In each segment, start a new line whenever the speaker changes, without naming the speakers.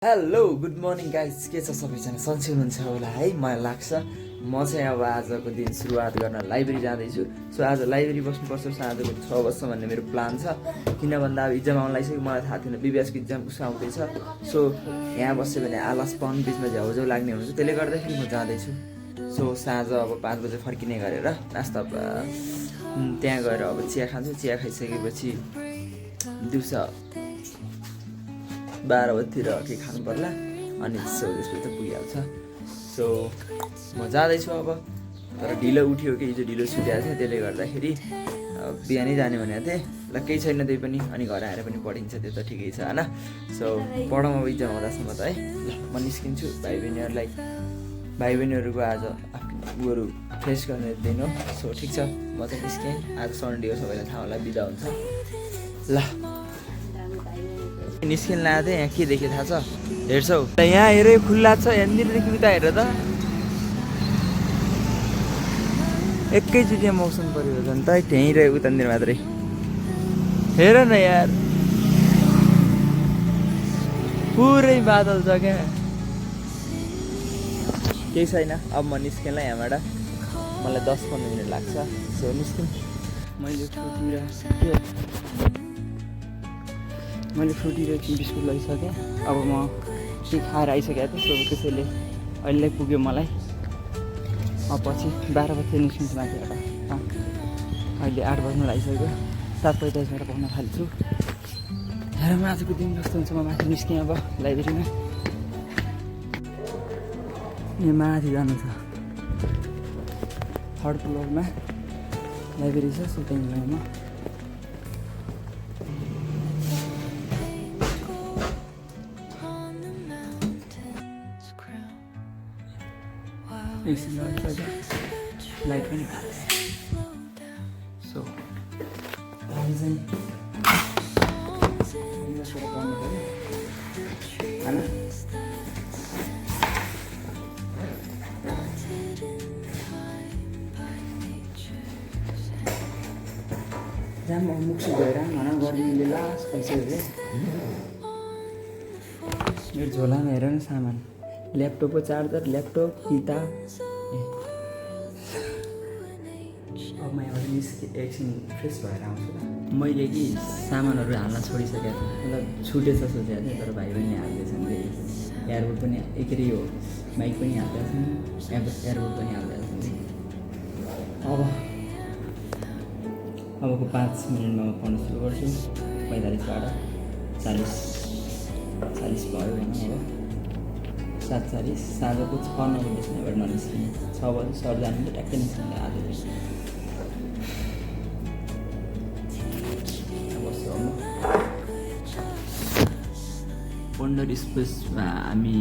Hello good morning guys, के छ सबैजना सन्चै हुनुहुन्छ होला है। मलाई लाग्छ म चाहिँ अब आजको दिन सुरुवात गर्न लाइब्रेरी जाँदैछु। सो आज लाइब्रेरी बस्नुपर्छ आजको 6 वर्ष भन्ने मेरो प्लान छ। किन भन्दा अब इक्जाम आउन लागिसक्यो, मलाई थाहा थिएन बिबिएसको इक्जाम कसो आउँदैछ। सो यहाँ बस्यो भने आलसपन बिचमा झ्याउझ्याउ लाग्ने हुन्छ, त्यसले गर्दाखेरि म जाँदैछु। सो साँझ अब 5 बजे फर्किने गरेर नास्ता त्यहाँ गएर अब चिया खान्छु। चिया खाइसकेपछि दिउँसो 12 बजीतिर के खानु पर्ला अनि त्यसपछि त पुगिहाल्छ। सो म जाँदैछु अब, तर ढिलो उठ्यो कि हिजो ढिलो सुतेको थियो, त्यसले गर्दाखेरि बिहानै जाने भनेको थिएँ। ल केही छैन त्यही पनि, अनि घर आएर पनि पढिन्छ, त्यो त ठिकै छ होइन। सो पढौँ अब इक्जाम आउँदासम्म त है। ल म निस्किन्छु। भाइ बहिनीहरूको आज उयोहरू फेस गर्ने दिन हो। सो ठिक छ, म चाहिँ निस्केँ। आज सन्डे हो, सबैलाई थाहा होला, बिदा हुन्छ। ल निस्किन लागेको थिएँ। यहाँ के देखेँ थाहा छ? हेर्छौ त, यहाँ हेर खुल्ला छ, यहाँनिरदेखि उता हेर त एकैचोटि मौसम परिवर्तन त त्यहीँ रह्यो, उतानिर मात्रै हेर न यार, पुरै बादल छ क्या। केही छैन, अब म निस्केँला यहाँबाट। मलाई 10-15 मिनट लाग्छ। सो निस्किन्। मैले फ्रुटी र बिस्कुट लगिसकेँ। अब म के खाएर आइसकेको थिएँ। सो त्यसैले अहिले पुग्यो मलाई। अब पछि 12 बजी निस्किन्छु माथिबाट। अहिले 8 बज्नु लागिसक्यो। 7:45 पढ्न थाल्छु। हेरौँ आजको दिन कस्तो हुन्छ। म माथि निस्केँ अब लाइब्रेरीमा। यहाँ माथि जानु छ, 3rd फ्लोरमा लाइब्रेरी छ। सो त्यहीँ गएँ म। लाइट पनि सो हामी चाहिँ पढ्नु पऱ्यो होइन। जाम मुक्सु गएर भन गर्मीले लास्ट भइसक्यो। यो झोलामा हेर न सामान, ल्यापटपको चार्जर, ल्यापटप, किताब। अब म यहाँबाट एकछिन फ्रेस भएर आउँछु। मैले कि सामानहरू हाल्न छोडिसकेको थिएँ, मतलब छुटेछ सोचेको थिएँ, तर भाइ पनि हाल्दैछन्। एयरबोर्ड पनि के अरे यो माइक पनि हाल्दैछन्, एयरबोर्ड पनि हाल्दैछन्। अबको 5 मिनटमा म पढ्न सुरु गर्छु। 45बाट 40 भयो होइन। अब 7:40 साँझको 6:09 बजीबाट ननिस्किने, 6 बजी सर जानु त ट्याक्कै निस्किने आधी बजी। बस्छु म पन्डर स्पेसमा। हामी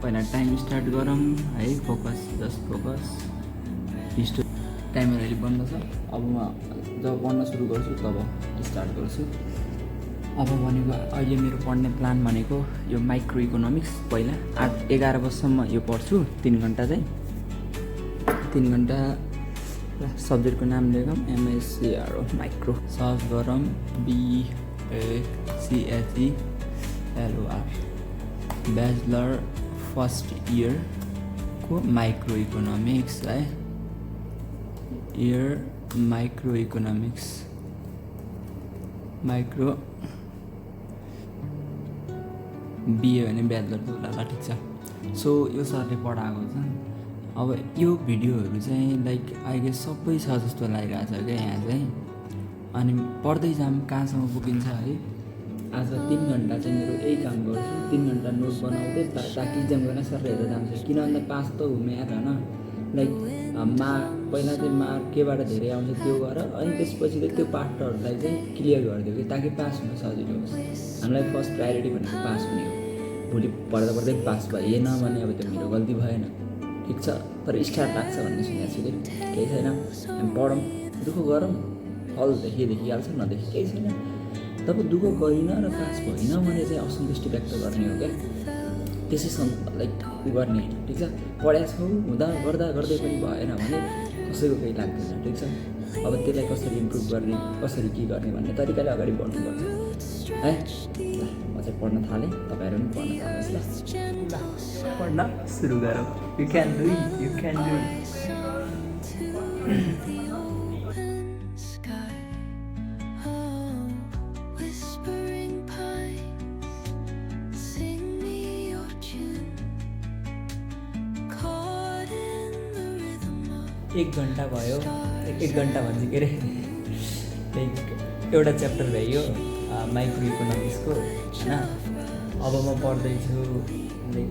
पहिला टाइम स्टार्ट गरौँ है। Focus, just focus. टाइमर अहिले बन्द छ। अब म जब पढ्न सुरु गर्छु तब स्टार्ट गर्छु। अब भनेको अहिले मेरो पढ्ने प्लान भनेको यो माइक्रो इकोनोमिक्स। पहिला 11 बजीसम्म यो पढ्छु, 3 घन्टा चाहिँ। 3 घन्टा सब्जेक्टको नाम लेखौँ, MSCRO माइक्रो। सर्च गरौँ BACHELOR, ब्याचलर फर्स्ट इयरको माइक्रो इकोनोमिक्स है। माइक्रो इकोनोमिक्स, माइक्रो बिए भने ब्याचलर त होला। ल ठिक छ। सो यो सरले पढाएको छ। अब यो भिडियोहरू चाहिँ लाइक अहिले सबै छ जस्तो लागिरहेको छ क्या यहाँ चाहिँ। अनि पढ्दै जाऊँ कहाँसम्म पुगिन्छ है। आज 3 घन्टा चाहिँ मेरो यही काम गर्छु, 3 घन्टा नोट बनाउँदै ताकि इक्जाम गर्न सर हेरेर जान्छु। किन भन्दा पास त हो म्याथ होइन। लाइक पहिला चाहिँ मार्क केबाट धेरै आउँछ त्यो गर, अनि त्यसपछि चाहिँ त्यो पार्टहरूलाई चाहिँ क्लियर गरिदियो कि ताकि पास हुन सजिलो होस्। हामीलाई फर्स्ट प्रायोरिटी भनेको पास हुने हो। भोलि पढ्दा पढ्दै पास भएन भने अब त्यो मेरो गल्ती भएन, ठिक छ। तर स्टार्ट लाग्छ भन्ने सुनेको छु कि केही छैन। हामी पढौँ, दुःख गरौँ, फल देखिहाल्छ, नदेखि केही छैन। तब दुःख गरिनँ र पास भएन भने चाहिँ असन्तुष्टि व्यक्त गर्ने हो क्या। त्यसै लाइक गर्ने, ठिक छ। पढाएको छौ हुँदा गर्दै पनि भएन भने कसैको केही लाग्दैन, ठिक छ। अब त्यसलाई कसरी इम्प्रुभ गर्ने, कसरी के गर्ने भन्ने तरिकाले अगाडि बढ्नुपर्छ। है ल म चाहिँ पढ्न थालेँ तपाईँहरू पनि पढ्न थाल्नुहोस् ल ल पढ्न सुरु गरौँ you can do it you can do एक घन्टा भयो एक घन्टा भन्छ के अरे लाइक एउटा च्याप्टर भयो माइक्रो इकोनोमिक्सको होइन अब म पढ्दैछु लाइक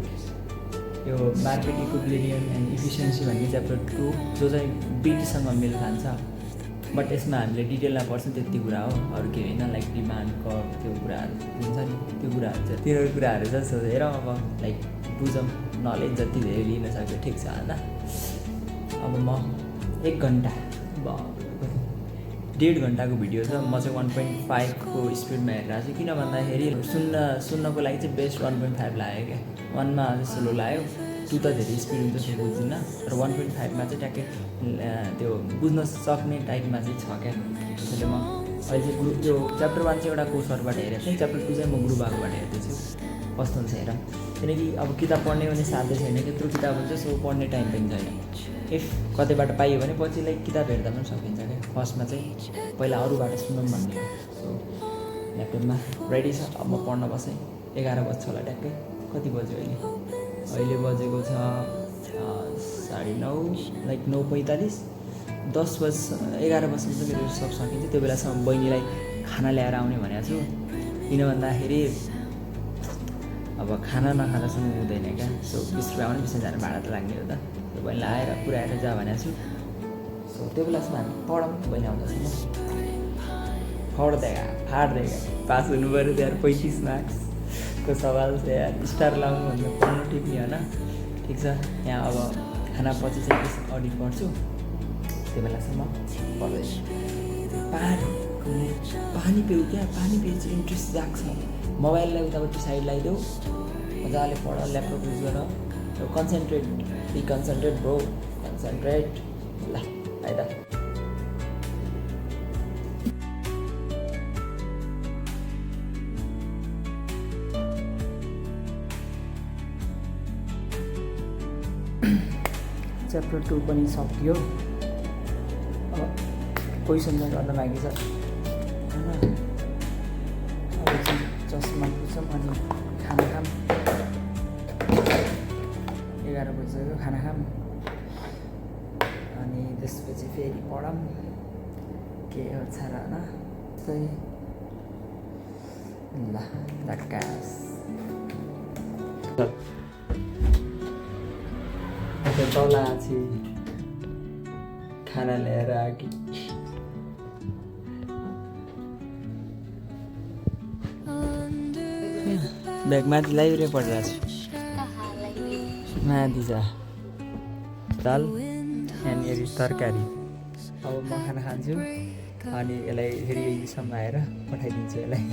यो मार्केट इक्विलिब्रियम एन्ड इफिसियन्सी भन्ने च्याप्टर 2 जो चाहिँ बिटीसँग मेल खान्छ बट यसमा हामीले डिटेलमा पढ्छौँ त्यति कुरा हो अरू केही होइन लाइक डिमान्ड कर्भ त्यो कुराहरू हुन्छ नि त्यो कुराहरू चाहिँ त्यो कुराहरू चाहिँ सोधेर अब लाइक बुझौँ नलेज जति धेरै लिन सक्यो ठिक छ होइन अब म 1 घन्टा 1.5 घन्टाको भिडियो छ म चाहिँ 1.5 को स्पिडमा हेरिरहेको छु किन भन्दाखेरि सुन्नको लागि चाहिँ बेस्ट 1.5 लाग्यो क्या 1 मा अझै स्लो लाग्यो 2 त धेरै स्पिड हुन्छ त्यो बुझ्दिनँ र 1.5 मा चाहिँ ट्याक्कै त्यो बुझ्न सक्ने टाइपमा चाहिँ छ क्या त्यसैले म अहिले चाहिँ ग्रुप यो च्याप्टर 1 चाहिँ एउटा कोर्सहरूबाट हेरेको थिएँ च्याप्टर 2 चाहिँ म ग्रुप आएकोबाट हेर्दैछु कस्तो हुन्छ हेर किनकि अब किताब पढ्ने भने साध्य छैन त्यत्रो किताब हुन्छ सो पढ्ने टाइम पनि छैन इफ कतैबाट पाइयो भने पछि लाइक किताब हेर्दा पनि सकिन्छ क्या फर्स्टमा चाहिँ पहिला अरूबाट सुनौँ भन्ने सो ल्यापटपमा रेडी छ अब म पढ्न बसेँ 11 बज्छ होला ट्याक्कै कति बज्यो अहिले बजेको छ 9:30 लाइक 9:45 10 बज 11 बजीसम्म चाहिँ मेरो सब सकिन्छ त्यो बेलासम्म बहिनीलाई खाना ल्याएर आउने भनेको छु किन भन्दाखेरि अब खाना नखाँदासम्म हुँदैन क्या सो 20 रुपियाँ आउने 20 जाने भाडा त लाग्ने हो त त्यो बहिनीलाई आएर पुऱ्याएर जा भनेको छु सो त्यो बेलासम्म हामी पढौँ बहिनी आउँदासम्म पढ्दै पास हुनु पऱ्यो त्यहाँ 35 मार्क्सको सवाल चाहिँ यार स्टार लाउनु भन्दा पढ्नु टिप्ने होइन ठिक छ यहाँ अब खाना पछि चाहिँ अडिट गर्छु त्यो बेलासम्म पढ्दैछु पानी पिउ क्या पानी पिए चाहिँ इन्ट्रेस्ट जाग्छ मोबाइललाई उतापट्टि साइड लगाइदेऊ मजाले पढ ल्यापटप युज गर concentrate be concentrate bro concentrate ल है त च्याप्टर 2 पनि सक्यो अब क्वेसन चाहिँ गर्न बाँकी छ होइन अब चाहिँ चस्मा पुग्छौँ अनि खाना खाम 11 बजीसक्यो खाना खाम अनि त्यसपछि फेरि पढौँ के हो छ र होइन त्यही ल झक्कास तल आछि खाना ल्याएर आएकी ब्याग माथि लाइब्रेरी पढिरहेको छु माथि छ दाल यहाँनिर तरकारी अब म खाना खान्छु अनि यसलाई फेरि यहीसम्म आएर पठाइदिन्छु यसलाई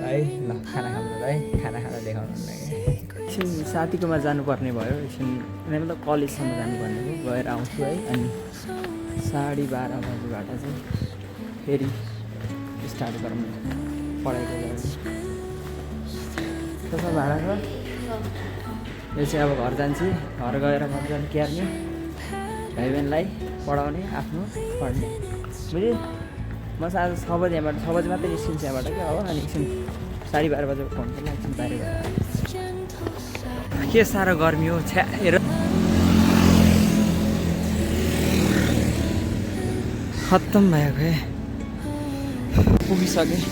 है ल खाना खानु है खाना खाना देखाउनु लागि एकछिन साथीकोमा जानुपर्ने भयो एकछिन मतलब कलेजसम्म जानुपर्ने भयो गएर आउँछु है अनि 12:30 बजीबाट चाहिँ फेरि स्टार्ट गरौँ पढाइको लागि त्यसमा भाडा छ यो चाहिँ अब घर जान्छु घर गएर मजाले क्यार्ने भाइ बहिनीलाई पढाउने आफ्नो पढ्ने बुझ्यो म आज 6 बजी यहाँबाट 6 बजी मात्रै निस्किन्छु यहाँबाट क्या हो अनि एकछिन 12:30 बजेको फोन पनि एकछिन बाहिर के साह्रो गर्मी हो छ्या हेर खत्तम भएको पुगिसकेँ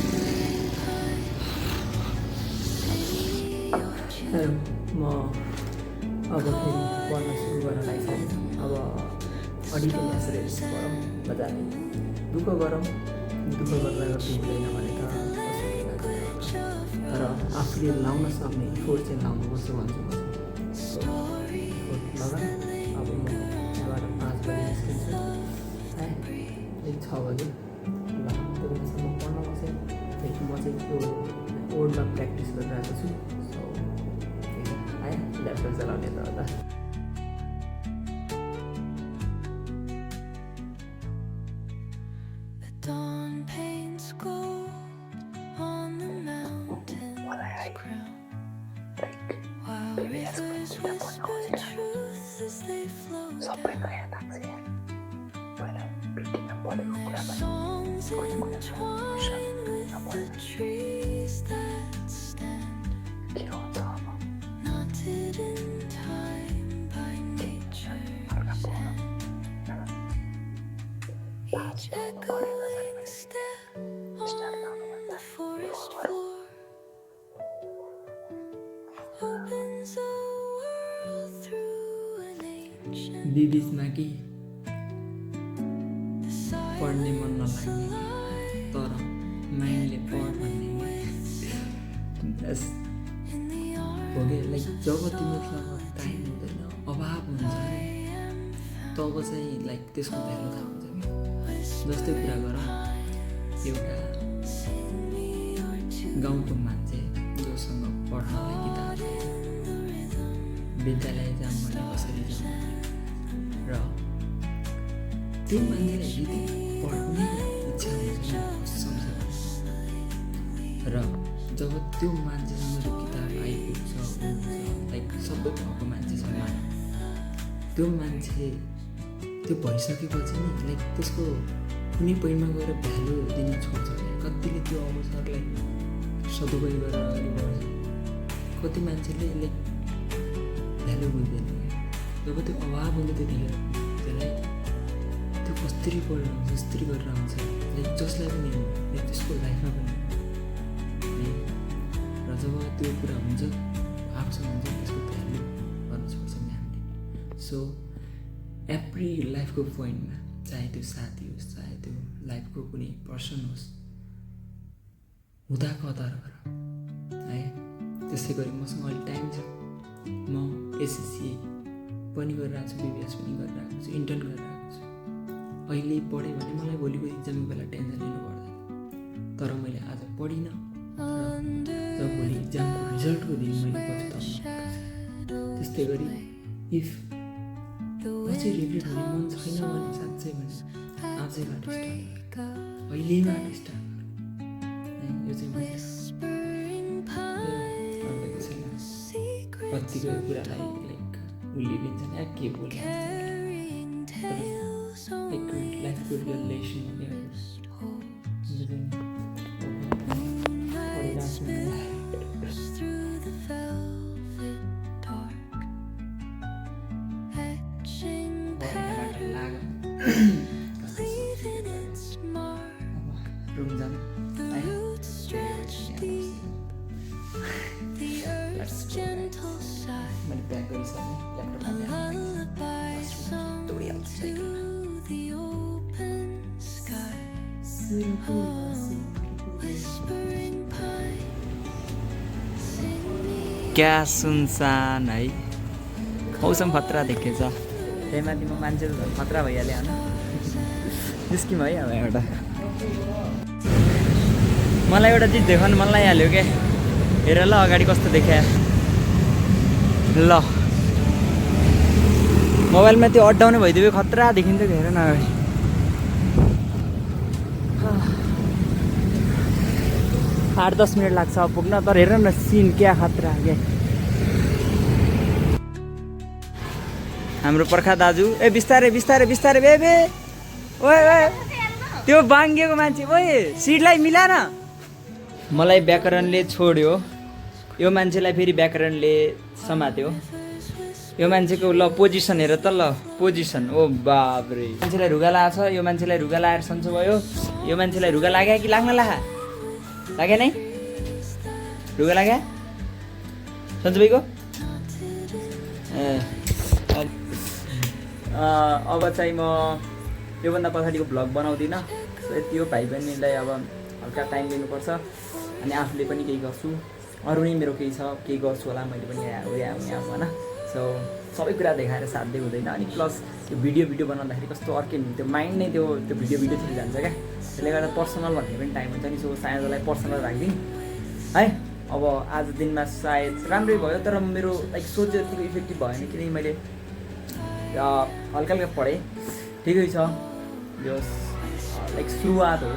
म अब फेरि पढ्न सुरु गर्न लागिसकेँ अब अडिटिङ एसुरेन्स पढौँ मजाले दुःख गरौँ दुःख गर्दा गर्दै हुँदैन भने त तर आफूले लाउन सक्ने फोर चाहिँ लाउनुपर्छ भन्छु लगा अब म यहाँबाट 5 बजी निस्किन्छु है 6 बजी ल त्यो बेलासम्म पढ्न बसेँ फेरि म चाहिँ त्यो बोर्डमा प्र्याक्टिस गरिरहेको छु सो है ल्यापटप चलाउने त होला
Dawn paints gold on the
सबै नयाँ लाग्छ यहाँ पहिला पिटीमा पढेको कुरा के हुन्छ बिबिचमा कि पढ्ने मन नलाग्ने तर माइन्डले पढ भन्ने हो कि लाइक जब तिमीसँग टाइम हुँदैन अभाव हुन्छ तब चाहिँ लाइक त्यसको भ्यालु थाहा हुन्छ कि जस्तै कुरा गर एउटा गाउँको मान्छे जोसँग पढ्नलाई किताब विद्यालय जाऊँ भने कसरी जाऊँ र त्यो मान्छेलाई यदि पढ्ने इच्छा हुन्छ र जब त्यो मान्छेसँग त्यो किताब आइपुग्छ लाइक सबै भएको मान्छेसँग त्यो मान्छे त्यो भइसकेपछि नि लाइक त्यसको कुनै पोइन्टमा गएर भ्यालु दिन छोड्छ कतिले त्यो अवसरलाई सदुपयोग गरेर अगाडि बढ्छ कति मान्छेले लाइक भ्यालु बुझ्दैन जब त्यो अभाव हुन्छ त्यतिखेर त्यसलाई त्यो कसरी पढेर आउँछ कसरी गरेर आउँछ लाइक जसलाई पनि त्यसको लाइफमा पनि र जब त्यो कुरा हुन्छ आफूसँग हुन्छ त्यसको भ्यालु गर्न सक्छौँ हामीले सो एभ्री लाइफको पोइन्टमा चाहे त्यो साथी होस् चाहे त्यो लाइफको कुनै पर्सन होस् हुँदा कदर गर है त्यसै गरी मसँग अहिले टाइम छ म एसएससी पनि गरिरहेको छु बिबिएस पनि गरिरहेको छु इन्टर्न गरिरहेको छु अहिले पढेँ भने मलाई भोलिको इक्जामको बेला टेन्सन लिनु पर्दैन तर मैले आज पढिनँ जब भोलि इक्जामको रिजल्टको दिन मैले पछुताउनु त्यस्तै गरी इफ अझै रिग्रेट हुने मन छैन भने साँच्चै भने आजैबाट स्टार्ट अहिलेबाट स्टार्ट यो चाहिँ कतिको कुरालाई लाइक उसले दिन्छ नि के बोल्छ लाइफको रियलाइजेसन रुम जानु मैले प्याक गरिसकेँ क्या सुनसान है मौसम खतरा देखेछ त्यही माथि म मान्छे खतरा भइहाल्यो होइन निस्किम है अब एउटा मलाई एउटा चिज देखाउनु मन लागिहाल्यो क्या हेर ल अगाडि कस्तो देखा ल मोबाइलमा त्यो अड्डाउने भइदियो खतरा देखिन्थ्यो हेर न अगाडि 8-10 मिनट लाग्छ पुग्न तर हेर न सिन क्या खतरा क्या हाम्रो पर्खा दाजु ए बिस्तारै बिस्तारै बिस्तारै बेबे ओए ओए त्यो बाङ्गिएको मान्छे ओए सिटलाई मिला न मलाई व्याकरणले छोड्यो यो मान्छेलाई फेरि व्याकरणले समात्यो यो मान्छेको ल पोजिसन हेर त ल पोजिसन ओ बाबरे मान्छेलाई रुगा लाग्छ यो मान्छेलाई रुगा लाएर सन्चो भयो यो मान्छेलाई रुगा लाग्यो कि लाग्न लाग्यो नै रुगा लाग्यो सन्चो भाइको अब चाहिँ म योभन्दा पछाडिको भ्लग बनाउँदिनँ यति हो भाइ बहिनीलाई अब हल्का टाइम दिनुपर्छ अनि आफूले पनि केही गर्छु अरू नै मेरो केही छ केही गर्छु होला मैले पनि यहाँ होइन सो सबै कुरा देखाएर साध्य हुँदैन अनि प्लस त्यो भिडियो बनाउँदाखेरि कस्तो अर्कै त्यो माइन्ड नै त्यो भिडियोतिर जान्छ क्या त्यसले गर्दा पर्सनल भन्ने पनि टाइम हुन्छ नि सो सायदलाई पर्सनल राखिदिउँ है अब आज दिनमा सायद राम्रै भयो तर मेरो लाइक सोच जतिको इफेक्टिभ भएन किनकि मैले हल्का हल्का पढेँ ठिकै छ यो लाइक सुरुवात हो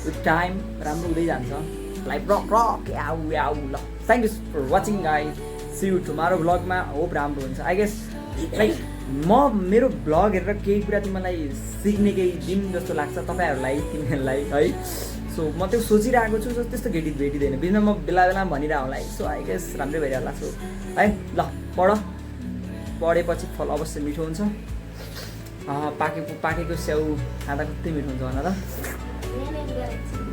विथ टाइम राम्रो हुँदै जान्छ लाइक रक याउ ल thank you for watching guys
see you tomorrow भ्लगमा। होप राम्रो हुन्छ आई गेस। लाइक म मेरो भ्लग हेरेर केही कुरा तिमीलाई सिक्ने केही दिन जस्तो लाग्छ तपाईँहरूलाई तिमीहरूलाई है। सो म त्यो सोचिरहेको छु त्यस्तो भेटिँदैन बिचमा म बेला बेलामा भनिरहेको होला है। सो आई गेस राम्रै भइरहेला। सो है ल पढेपछि फल अवश्य मिठो हुन्छ। पाकेको स्याउ खाँदा कति मिठो हुन्छ भन त।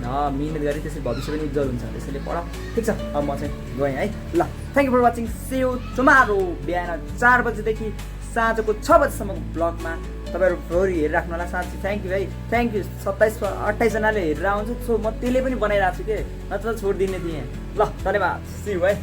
मिहिनेत गरी त्यसरी भविष्य पनि उज्जवल हुन्छ। त्यसैले पढ। ठिक छ अब म चाहिँ गएँ है। ल thank you for watching. See you tomorrow बिहान 4 बजेदेखि साँझको 6 बजेसम्मको ब्लगमा तपाईँहरू फेरि हेरिराख्नु होला। साँच्चै थ्याङ्क यू है। Thank you. 27-28 जनाले हेरेर आउँछ। सो म त्यसले पनि बनाइरहेको छु कि नत्र छोडिदिने थिएँ। ल धन्यवाद। सी यू है।